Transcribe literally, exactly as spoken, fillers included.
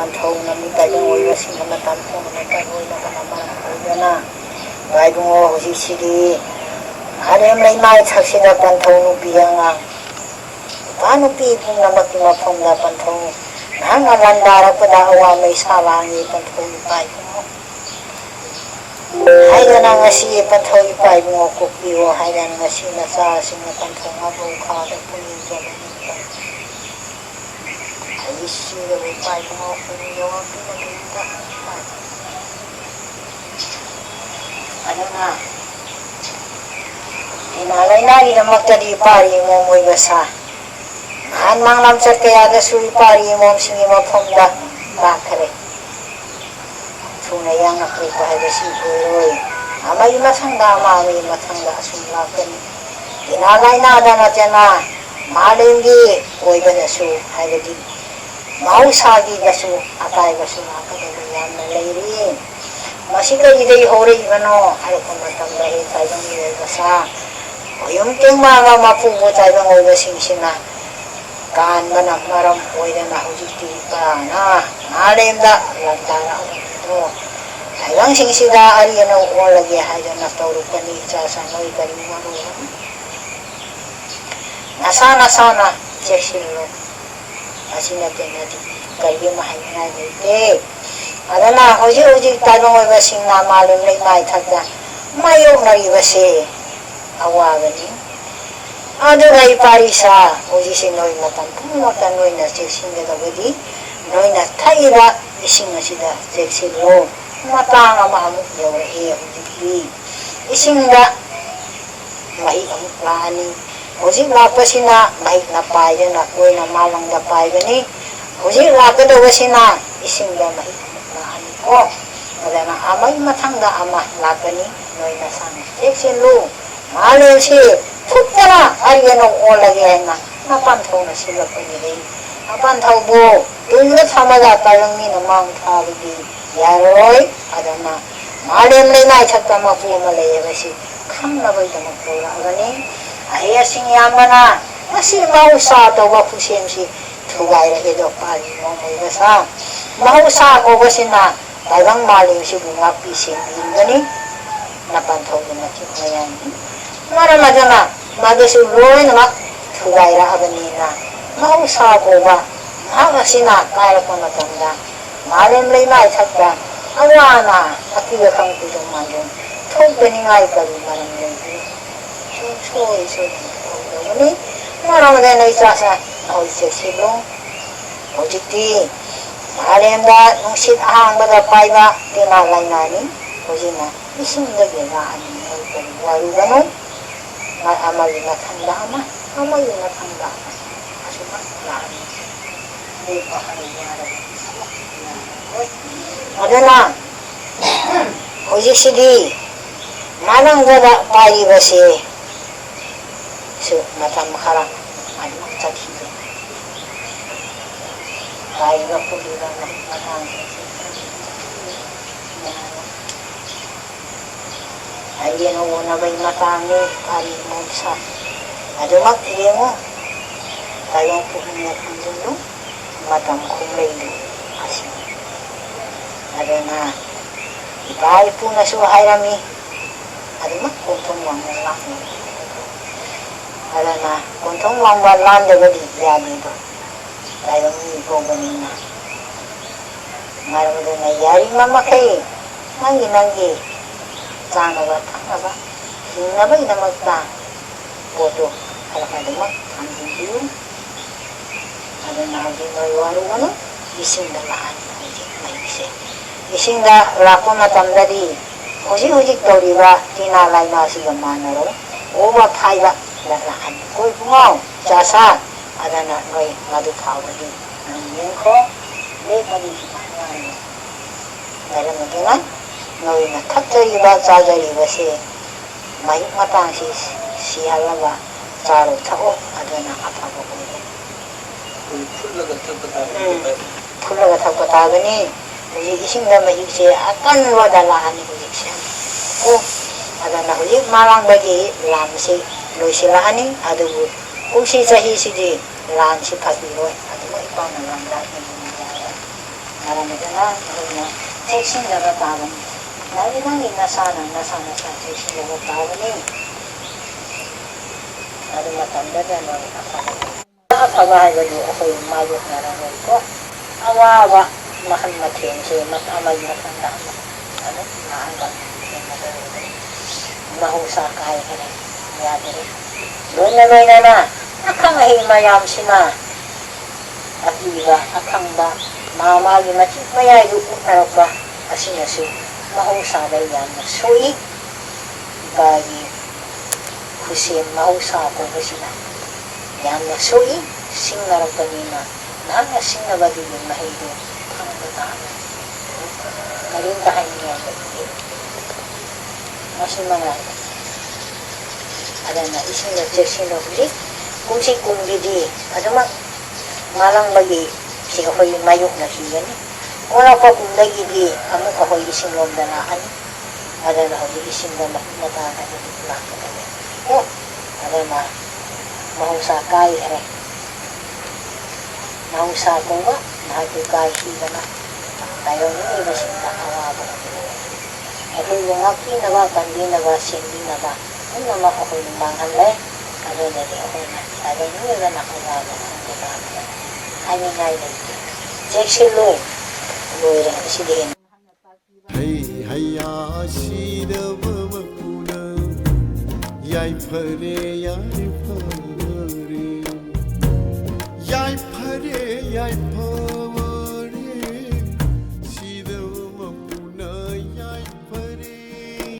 ꯄꯟꯊꯧ ꯅꯝꯃꯤ ꯇꯥꯏꯕꯪ ꯑꯣꯏꯕꯁꯤꯡꯅ ꯃꯇꯝ ꯄꯨꯝꯅꯃꯛꯇ ꯂꯣꯏꯅꯕꯅ ꯃꯔꯝ ꯑꯣꯏꯗꯨꯅ, ꯏꯕꯨꯡꯉꯣ, ꯍꯧꯖꯤꯛꯁꯤꯗꯤ ꯃꯥꯂꯦꯝ ꯂꯩꯃꯥꯏ ꯊꯛꯁꯤꯗ ꯄꯟꯊꯧ ꯅꯨꯄꯤ ꯑꯉꯥꯡ, ꯅꯨꯄꯥ ꯅꯨꯄꯤ ꯄꯨꯝꯅꯃꯛꯀꯤ ꯃꯐꯝꯗ ꯄꯟꯊꯧ ꯅꯍꯥꯛꯅ ꯂꯥꯟꯗꯥꯔꯛꯄꯗ ꯑꯋꯥ ꯃꯩꯁꯥ ꯂꯥꯡꯉꯤ ꯄꯟꯊꯧ ꯏꯄꯥ ꯏꯕꯨꯡꯉꯣ꯫ ꯍꯥꯏꯗꯅ ꯉꯁꯤ ꯄꯟꯊꯧ ꯏꯄꯥ ꯏꯕꯨꯡꯉꯣ ꯀꯣꯛꯄꯤꯌꯣ ꯍꯥꯏꯗꯅ ꯉꯁꯤ ꯅꯆꯥꯁꯤꯡꯅ ꯄꯟꯊꯧ ꯉꯥꯕꯧ ꯈꯥꯗ ꯄꯨꯛꯅꯤꯡ ꯆꯪꯕꯅꯤ꯫ ꯑꯩ ꯁꯤꯔꯕ ꯏꯄꯥ ꯏꯕꯨꯡꯉꯣ ꯄꯨꯛꯅꯤꯡ ꯌꯧꯔꯛꯇꯨꯅ ꯀꯔꯤꯝꯇ ꯑꯗꯨꯅ ꯂꯥꯏꯅꯥ ꯂꯥꯏꯅꯥꯒꯤꯗꯃꯛꯇꯗꯤ ꯏꯄꯥ ꯏꯃꯣꯝ ꯑꯣꯏꯕ ꯁꯥ꯫ ꯅꯍꯥꯟ ꯃꯥꯡꯂꯥꯝꯆꯠ ꯀꯌꯥꯗꯁꯨ ꯏꯄꯥ ꯏꯃꯣꯝꯁꯤꯡꯒꯤ ꯃꯐꯝꯗ ꯂꯥꯛꯈꯔꯦ꯫ ꯊꯨꯅ ꯌꯥꯡꯅ ꯄꯣꯛꯄ ꯍꯥꯏꯕꯁꯤ ꯑꯣꯏꯔꯣꯏ꯫ ꯑꯃꯒꯤ ꯃꯊꯪꯗ ꯑꯃ, ꯑꯃꯒꯤ ꯃꯊꯪꯗ ꯑꯁꯨꯝ ꯂꯥꯛꯀꯅꯤ꯫ ꯂꯥꯏꯅꯥ ꯂꯥꯏꯅꯥꯗ ꯅꯠꯇꯅ ꯃꯥꯂꯦꯝꯒꯤ ꯑꯣꯏꯕꯗꯁꯨ, ꯍꯥꯏꯕꯗꯤ ꯃꯍꯧꯁꯥꯒꯤꯗꯁꯨ ꯑꯀꯥꯏꯕꯁꯨ ꯂꯥꯛꯀꯗꯕ ꯌꯥꯝꯅ ꯂꯩꯔꯤ꯫ ꯃꯁꯤ ꯀꯔꯤꯗꯒꯤ ꯍꯧꯔꯛꯏꯕꯅꯣ ꯍꯥꯏꯔꯛꯄ ꯃꯇꯝꯗ, ꯑꯩ ꯇꯥꯏꯕꯪ ꯃꯤꯑꯣꯏ ꯃꯆꯥ, ꯃꯌꯨꯝ ꯇꯦꯡꯕꯥꯒ ꯃꯄꯨꯕꯨ ꯇꯥꯏꯕꯪ ꯑꯣꯏꯕꯁꯤꯡꯁꯤꯅ ꯀꯥꯟꯕꯅ ꯃꯔꯝ ꯑꯣꯏꯗꯅ ꯍꯧꯖꯤꯛꯇꯤ ꯏꯄꯥꯅ ꯃꯥꯂꯦꯝꯗ ꯂꯥꯟꯗꯥꯔꯛꯑꯕꯅꯤꯗꯣ꯫ ꯇꯥꯏꯕꯪꯁꯤꯡꯁꯤꯗ ꯑꯔꯤ ꯑꯅꯧ ꯑꯣꯜꯂꯒꯦ ꯍꯥꯏꯗꯅ ꯇꯧꯔꯛꯄꯅꯤ꯫ ꯏꯆꯥ ꯁꯥ ꯅꯣꯏ ꯀꯔꯤ ꯃꯔꯨ ꯅꯁꯥ ꯅꯁꯥꯅ ꯆꯦꯛꯁꯤꯜꯂꯨ꯫ ꯑꯁꯤ ꯅꯠꯇꯅꯗꯤ ꯀꯔꯤ ꯑꯃ ꯍꯥꯏꯅꯤꯡꯉꯥꯏ ꯂꯩꯇꯦ꯫ ꯑꯗꯨꯅ ꯍꯧꯖꯤꯛ ꯍꯧꯖꯤꯛ ꯇꯥꯏꯕꯪ ꯑꯣꯏꯕꯁꯤꯡꯅ ꯃꯥꯂꯦꯝ ꯂꯩꯃꯥꯏꯊꯛꯇ ꯃꯥꯌꯣꯛꯅꯔꯤꯕꯁꯦ ꯑꯋꯥꯕꯅꯤ꯫ ꯑꯗꯨꯒ ꯏꯄꯥꯔꯤꯁꯥ, ꯍꯧꯖꯤꯛꯁꯦ ꯅꯣꯏ ꯃꯇꯝ ꯄꯨꯝꯅꯃꯛꯇ ꯅꯣꯏꯅ ꯆꯦꯛꯁꯤꯟꯒꯗꯕꯗꯤ ꯅꯣꯏꯅ ꯊꯛꯏꯕ ꯏꯁꯤꯡ ꯑꯁꯤꯗ ꯆꯦꯛꯁꯤꯜꯂꯨ꯫ ꯃꯇꯥꯡ ꯑꯃ ꯑꯃꯨꯛ ꯌꯧꯔꯛꯑꯦ ꯍꯧꯖꯤꯛꯇꯤ꯫ ꯏꯁꯤꯡꯗ ꯃꯍꯤꯛ ꯑꯃꯨꯛ ꯂꯥꯛꯑꯅꯤ꯫ ꯍꯧꯖꯤꯛ ꯂꯥꯛꯄꯁꯤꯅ ꯃꯍꯤꯛꯅ ꯄꯥꯏꯗꯅ ꯂꯣꯏꯅ ꯃꯥꯂꯪꯗ ꯄꯥꯏꯒꯅꯤ꯫ ꯍꯧꯖꯤꯛ ꯂꯥꯛꯀꯗꯧꯕꯁꯤꯅ ꯏꯁꯤꯡꯗ ꯃꯍꯤꯛ ꯑꯃꯨꯛ ꯂꯥꯛꯑꯅꯤꯀꯣ꯫ ꯑꯗꯨꯅ ꯑꯃꯒꯤ ꯃꯊꯪꯗ ꯑꯃ ꯂꯥꯛꯀꯅꯤ꯫ ꯅꯣꯏ ꯅꯁꯥꯅ ꯆꯦꯛꯁꯤꯜꯂꯨ꯫ ꯃꯥꯂꯦꯝꯁꯤ ꯊꯨꯞꯇꯅ ꯑꯔꯤ ꯑꯅꯧ ꯑꯣꯜꯂꯒꯦ ꯍꯥꯏꯅ ꯃꯄꯥꯟ ꯊꯣꯡꯅ ꯁꯤꯜꯂꯛꯄꯅꯤ꯫ ꯃꯄꯥꯟ ꯊꯧꯕꯨ ꯇꯨꯡꯗ ꯊꯝꯃꯒ ꯇꯥꯏꯕꯪ ꯃꯤꯅ ꯃꯥꯡ ꯊꯥꯕꯗꯤ ꯌꯥꯔꯣꯏ꯫ ꯑꯗꯨꯅ ꯃꯥꯂꯦꯝ ꯂꯩꯃꯥꯏꯊꯛꯇ ꯃꯄꯨ ꯑꯃ ꯂꯩ ꯍꯥꯏꯕꯁꯤ ꯈꯪꯅꯕꯒꯤꯗꯃꯛ ꯀꯧꯔꯛꯑꯕꯅꯤ꯫ ꯑꯍꯩ ꯑꯁꯤꯡ ꯌꯥꯝꯕꯅ ꯃꯁꯤ ꯃꯍꯧꯁꯥ ꯇꯧꯕ ꯈꯨꯠꯁꯦꯝꯁꯤ ꯊꯨꯒꯥꯏꯔꯛꯏꯗꯣ ꯄꯥꯔꯤ ꯃꯣꯃꯣꯏ ꯃꯁꯥ꯫ ꯃꯍꯧꯁꯥ ꯀꯧꯕꯁꯤꯅ ꯇꯥꯏꯕꯪ ꯃꯥꯂꯦꯝꯁꯤꯕꯨ ꯉꯥꯛꯄꯤ ꯁꯦꯟꯕꯤꯔꯤꯕꯅꯤ꯫ ꯃꯄꯥꯟ ꯊꯧꯗꯨꯅ ꯆꯤꯛ ꯃꯌꯥꯝꯅꯤ꯫ ꯃꯔꯝ ꯑꯗꯨꯅ ꯃꯗꯨꯁꯨ ꯂꯣꯏꯅꯃꯛ ꯊꯨꯒꯥꯏꯔꯛꯑꯕꯅꯤꯅ ꯃꯍꯧꯁꯥ ꯀꯧꯕ ꯃꯍꯥꯛ ꯑꯁꯤꯅ ꯀꯥꯏꯔꯛꯄ ꯃꯇꯝꯗ ꯃꯥꯂꯦꯝ ꯂꯩꯃꯥꯏ ꯊꯛꯇ ꯑꯋꯥ ꯑꯅꯥ ꯑꯀꯤ ꯑꯈꯪ ꯀꯩꯗꯧ ꯃꯥꯟꯗꯨꯅ ꯊꯣꯛꯇꯅꯤꯡꯉꯥꯏ ꯀꯔꯤ ꯃꯔꯝ ꯂꯩꯒꯦ? ꯁꯨꯡꯁꯣꯏ ꯁꯣꯏꯗꯅ ꯇꯧꯒꯗꯕꯅꯤ꯫ ꯃꯔꯝ ꯑꯗꯨꯅ ꯏꯆꯥꯁꯤꯡ ꯅꯈꯣꯏ ꯆꯦꯛꯁꯤꯜꯂꯨ꯫ ꯍꯧꯖꯤꯛꯇꯤ ꯃꯥꯂꯦꯝꯗ ꯅꯨꯡꯁꯤꯠ ꯑꯍꯥꯡꯕꯗ ꯄꯥꯏꯕ ꯇꯦꯅꯥ ꯂꯥꯏꯅꯥꯅꯤ꯫ ꯍꯧꯖꯤꯛꯅ ꯏꯁꯤꯡꯗꯒꯤ ꯂꯥꯛꯑꯅꯤ꯫ ꯅꯈꯣꯏ ꯀꯔꯤ ꯋꯥꯔꯨꯒꯅꯨ꯫ ꯑꯃꯒꯤ ꯃꯊꯪꯗ ꯑꯃ, ꯑꯃꯒꯤ ꯃꯊꯪꯗ ꯑꯃ, ꯑꯁꯨꯃꯥꯏꯅ ꯂꯥꯛꯑꯅꯤ꯫ ꯂꯦꯞꯄ ꯍꯥꯏꯕ ꯌꯥꯔꯕ ꯊꯕꯛ ꯌꯥꯔꯔꯣꯏ꯫ ꯑꯗꯨꯅ ꯍꯧꯖꯤꯛꯁꯤꯗꯤ ꯃꯥꯂꯪꯗꯗ ꯄꯥꯏꯔꯤꯕꯁꯦ ꯁꯨ ꯃꯇꯝ ꯈꯔ ꯑꯗꯨꯃꯛ ꯆꯠꯈꯤꯒꯦ꯫ ꯄꯥꯏꯔꯤꯕ ꯈꯣꯠꯂꯤꯕ ꯃꯍꯤꯛ ꯃꯇꯥꯡꯁꯤꯡꯁꯤ ꯈꯔ ꯌꯥꯔꯣꯏ꯫ ꯍꯌꯦꯡ ꯎꯅꯕꯒꯤ ꯃꯇꯥꯡꯅꯤ꯫ ꯀꯔꯤ ꯃꯣꯝꯁꯥ ꯑꯗꯨꯃꯛ ꯌꯦꯡꯉꯨ꯫ ꯇꯥꯏꯕꯪ ꯄꯨꯛꯅꯤꯡꯅ ꯈꯟꯖꯤꯜꯂꯨ꯫ ꯃꯇꯝ ꯈꯣꯡꯂꯩꯗꯨ ꯑꯁꯤꯅꯤ꯫ ꯑꯗꯨꯅ ꯏꯄꯥ ꯏꯄꯨꯅꯁꯨ ꯍꯥꯏꯔꯝꯃꯤ, ꯑꯗꯨꯃꯛ ꯀꯣꯟꯊꯣꯡ ꯋꯥꯡꯃ ꯂꯥꯛꯅꯕ꯫ ꯑꯗꯨꯅ ꯀꯣꯟꯊꯣꯡ ꯋꯥꯡꯃ ꯂꯥꯟꯗꯕꯗꯤ ꯌꯥꯗꯦꯗꯣ꯫ ꯇꯥꯏꯕꯪ ꯃꯤ ꯀꯧꯕꯅꯤꯅ꯫ ꯃꯔꯝ ꯑꯗꯨꯅ ꯌꯥꯔꯤꯕ ꯃꯈꯩ ꯅꯪꯒꯤ, ꯅꯪꯒꯤ ꯆꯥꯅꯕ ꯊꯛꯅꯕ ꯍꯤꯡꯅꯕꯒꯤꯗꯃꯛꯇ ꯄꯣꯠꯇꯨ ꯈꯔ ꯈꯔ ꯑꯗꯨꯃꯛ ꯊꯝꯖꯤꯟꯕꯤꯌꯨ꯫ ꯑꯗꯨꯅ ꯍꯧꯖꯤꯛ ꯅꯣꯏ ꯋꯥꯔꯨꯒꯅꯨ, ꯏꯁꯤꯡꯗ ꯂꯥꯛꯑꯅꯤ ꯍꯧꯖꯤꯛ ꯃꯍꯤꯛꯁꯦ꯫ ꯏꯁꯤꯡꯗ ꯂꯥꯛꯄ ꯃꯇꯝꯗꯗꯤ ꯍꯧꯖꯤꯛ ꯍꯧꯖꯤꯛ ꯇꯧꯔꯤꯕ ꯇꯤꯟꯅ ꯂꯥꯏꯅꯥꯁꯤꯒ ꯃꯥꯟꯅꯔꯣꯏ꯫ ꯑꯣꯕ ꯐꯥꯏꯕ ꯂꯥꯛꯑꯅꯤ꯫ ꯀꯣꯏ ꯄꯨꯡꯉꯥꯎ ꯆꯥꯁꯥ ꯑꯗꯨꯅ ꯅꯣꯏ ꯃꯗꯨ ꯐꯥꯎꯕꯗꯤ ꯅꯪ ꯌꯦꯡꯈꯣ꯫ ꯂꯦꯞꯄꯗꯤ ꯁꯨꯃꯥꯏꯅ ꯋꯥꯔꯦ꯫ ꯃꯔꯝ ꯑꯗꯨꯅ ꯅꯣꯏꯅ ꯊꯛꯆꯔꯤꯕ ꯆꯥꯖꯔꯤꯕꯁꯦ ꯃꯍꯤꯛ ꯃꯇꯥꯡꯁꯤ ꯁꯤꯍꯜꯂꯒ ꯆꯥꯔꯣ ꯊꯛꯑꯣ, ꯑꯗꯨꯅ ꯑꯐꯕ ꯑꯣꯏꯒꯅꯤ꯫ ꯑꯩꯈꯣꯏ ꯐꯨꯠꯂꯒ ꯊꯛꯄ ꯇꯥꯕꯅꯤ꯫ ꯎꯝ꯫ ꯐꯨꯠꯂꯒ ꯊꯛꯄ ꯇꯥꯕꯅꯤ꯫ ꯍꯧꯖꯤꯛ ꯏꯁꯤꯡꯗ ꯃꯍꯤꯛꯁꯦ ꯑꯀꯟꯕꯗ ꯂꯥꯛꯑꯅꯤ ꯍꯧꯖꯤꯛꯁꯦ꯫ ꯑꯣ, ꯑꯗꯨꯅ ꯍꯧꯖꯤꯛ ꯃꯃꯥꯡꯗꯒꯤ ꯂꯥꯟꯁꯤ ꯂꯣꯏꯁꯤꯜꯂꯛꯑꯅꯤ꯫ ꯑꯗꯨꯕꯨ ꯀꯨꯝꯁꯤ ꯆꯍꯤꯁꯤꯗꯤ ꯂꯥꯟꯁꯤ ꯐꯈꯤꯔꯣꯏ꯫ ꯑꯗꯨꯒ ꯏꯄꯥꯅ ꯂꯥꯟꯗꯥ ꯌꯦꯡꯕ ꯌꯥꯔꯣꯏ꯫ ꯃꯔꯝ ꯑꯗꯨꯅ ꯑꯩꯈꯣꯏꯅ ꯆꯦꯛꯁꯤꯟꯖꯕ ꯇꯥꯕꯅꯤ꯫ ꯅꯪꯒꯤ ꯅꯪꯒꯤ ꯅꯁꯥꯅ ꯅꯁꯥ ꯅꯁꯥ ꯆꯦꯛꯁꯤꯟꯖꯕ ꯇꯥꯕꯅꯤ꯫ ꯑꯗꯨ ꯃꯇꯝꯗꯗ ꯅꯪ ꯑꯐꯕ ꯑꯐꯕ ꯍꯥꯏꯕꯗꯨ ꯑꯩꯈꯣꯏ ꯃꯥꯌꯣꯛꯅꯔꯔꯣꯏꯀꯣ꯫ ꯑꯋꯥꯕ ꯃꯈꯜ ꯃꯊꯦꯜꯁꯦ ꯃ-, ꯑꯃꯒꯤ ꯃꯊꯪꯗ ꯑꯃ ꯑꯗꯨꯝ ꯂꯥꯛꯑꯒ ꯊꯦꯡꯅꯒꯗꯧꯔꯤꯕꯅꯤ꯫ ꯃꯍꯧꯁꯥ ꯀꯥꯏꯈꯔꯦ, ꯌꯥꯗꯔꯦ꯫ ꯂꯣꯏꯅ ꯂꯣꯏꯅꯅ ꯑꯈꯪ ꯑꯍꯩ ꯃꯌꯥꯝꯁꯤꯅ ꯑꯀꯤꯕ, ꯑꯈꯪꯕ, ꯃꯥ ꯃꯥꯒꯤ ꯃꯆꯤꯛ ꯃꯌꯥꯏꯗꯨ ꯎꯠꯅꯔꯛꯄ ꯑꯁꯤꯅꯁꯨ ꯃꯍꯧꯁꯥꯗ ꯌꯥꯝꯅ ꯁꯣꯛꯏ꯫ ꯏꯄꯥꯒꯤ ꯈꯨꯠꯁꯦꯝ ꯃꯍꯧꯁꯥ ꯀꯧꯕꯁꯤꯅ ꯌꯥꯝꯅ ꯁꯣꯛꯏ꯫ ꯁꯤꯡꯅꯔꯛꯄꯅꯤꯅ ꯅꯍꯥꯛꯅ ꯁꯤꯡꯅꯕꯗꯨꯒꯤ ꯃꯍꯩꯗꯨ ꯐꯪꯕ ꯇꯥꯕꯅꯤ꯫ ꯀꯔꯤꯝꯇ ꯍꯥꯏꯅꯤꯡꯉꯥꯏ ꯂꯩꯇꯦ꯫ ꯃꯁꯤ ꯃꯉꯥꯏꯔꯦ꯫ ꯑꯗꯨꯅ ꯏꯁꯤꯡꯗ ꯆꯦꯛꯁꯤꯟꯅꯕꯗꯤ ꯀꯨꯝꯁꯤ ꯀꯨꯝꯒꯤꯗꯤ ꯑꯗꯨꯃꯛ ꯃꯥꯂꯪꯕꯒꯤ ꯁꯤ ꯑꯩꯈꯣꯏ ꯃꯥꯌꯣꯛꯅꯈꯤꯒꯅꯤ꯫ ꯑꯣꯜꯂꯛꯄ ꯀꯨꯝꯗꯒꯤꯗꯤ ꯑꯃꯨꯛ ꯑꯩꯈꯣꯏ ꯏꯁꯤꯡ ꯂꯣꯝꯗ ꯂꯥꯛꯑꯅꯤ꯫ ꯑꯗꯨꯅ ꯍꯧꯖꯤꯛ ꯏꯁꯤꯡꯗ ꯃꯍꯤꯛ ꯃꯇꯥꯡ ꯑꯗꯨꯗꯤ ꯂꯥꯛꯀꯗꯕꯅꯤ꯫ ꯑꯣ, ꯑꯗꯨꯅ ꯃꯍꯧꯁꯥ ꯀꯥꯏꯈꯔꯦ꯫ ꯃꯍꯧꯁꯥ ꯀꯧꯕ ꯃꯍꯥꯛꯀꯤ ꯀꯥꯏꯈꯤꯕꯅ ꯇꯥꯏꯕꯪ ꯃꯤꯑꯣꯏꯕꯁꯤꯡꯗ ꯑꯋꯥꯕ ꯑꯣꯏꯔꯦ꯫ ꯑꯩꯈꯣꯏꯕꯨ ꯉꯥꯛꯄꯤꯅꯕ, ꯀꯟꯕꯤꯅꯕ, ꯁꯦꯝꯕꯤꯅꯕ ꯄꯨꯝꯅꯃꯛ ꯑꯩꯈꯣꯏꯕꯨ ꯃꯥꯡꯍꯜꯂꯦ꯫ ꯑꯗꯨꯅꯗꯤ ꯑꯩꯈꯣꯏꯅ ꯇꯥꯏꯕꯪ ꯃꯤꯑꯣꯏꯕꯅ ꯑꯋꯥꯕ ꯈꯪꯕ ꯇꯥꯕꯅꯤ꯫ ꯍꯥꯏꯅꯤꯡꯉꯥꯏ ꯂꯩꯇꯦ꯫ ꯆꯦꯛꯁꯤꯜꯂꯨ꯫ ꯂꯣꯏꯔꯦ꯫ ꯑꯁꯤꯗꯤ ꯍꯦꯟꯅ ꯍꯩ ꯍꯩꯌꯥ ꯁꯤꯗꯕ ꯃꯄꯨꯅ ꯌꯥꯏꯐꯔꯦ, ꯌꯥꯏꯐꯔꯦ꯫ ꯌꯥꯏꯐꯔꯦ, ꯌꯥꯏꯐꯔꯦ꯫